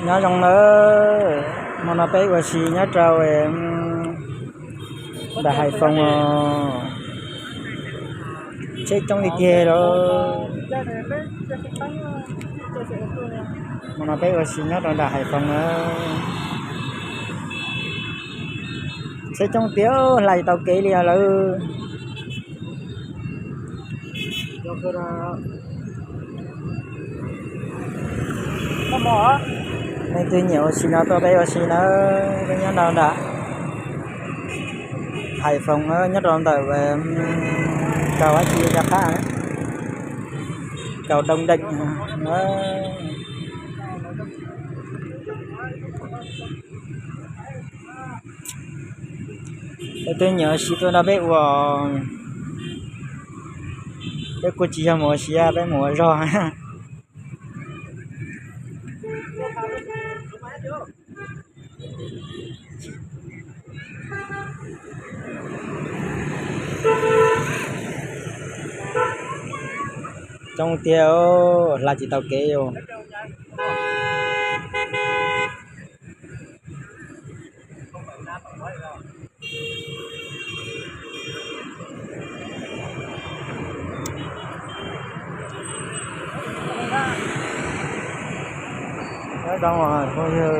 Nyob zoo nawb, hmo no peb ua si nyob rau nram Hais Foos os. Tsheb coob tiag tiag lawm. Hmo no peb ua si nyob rau nram Hais Foos nawb. Tsheb coob tiag, hla tsis tau kev li os lawm. Leej twg nyiam ua si no tuaj peb ua si nawb, peb nyob rau nram Hais Foos, nyob rau ntawm kaum dab tsi rov qab, kaum Doo Deem. Leej twg nyiam ua si tuaj nrog peb ua, peb kuj tsis yog mus ua si, peb mus ua zog. Coob tiag, hla tsis tau kev os. Nyob zoo os phooj ywg.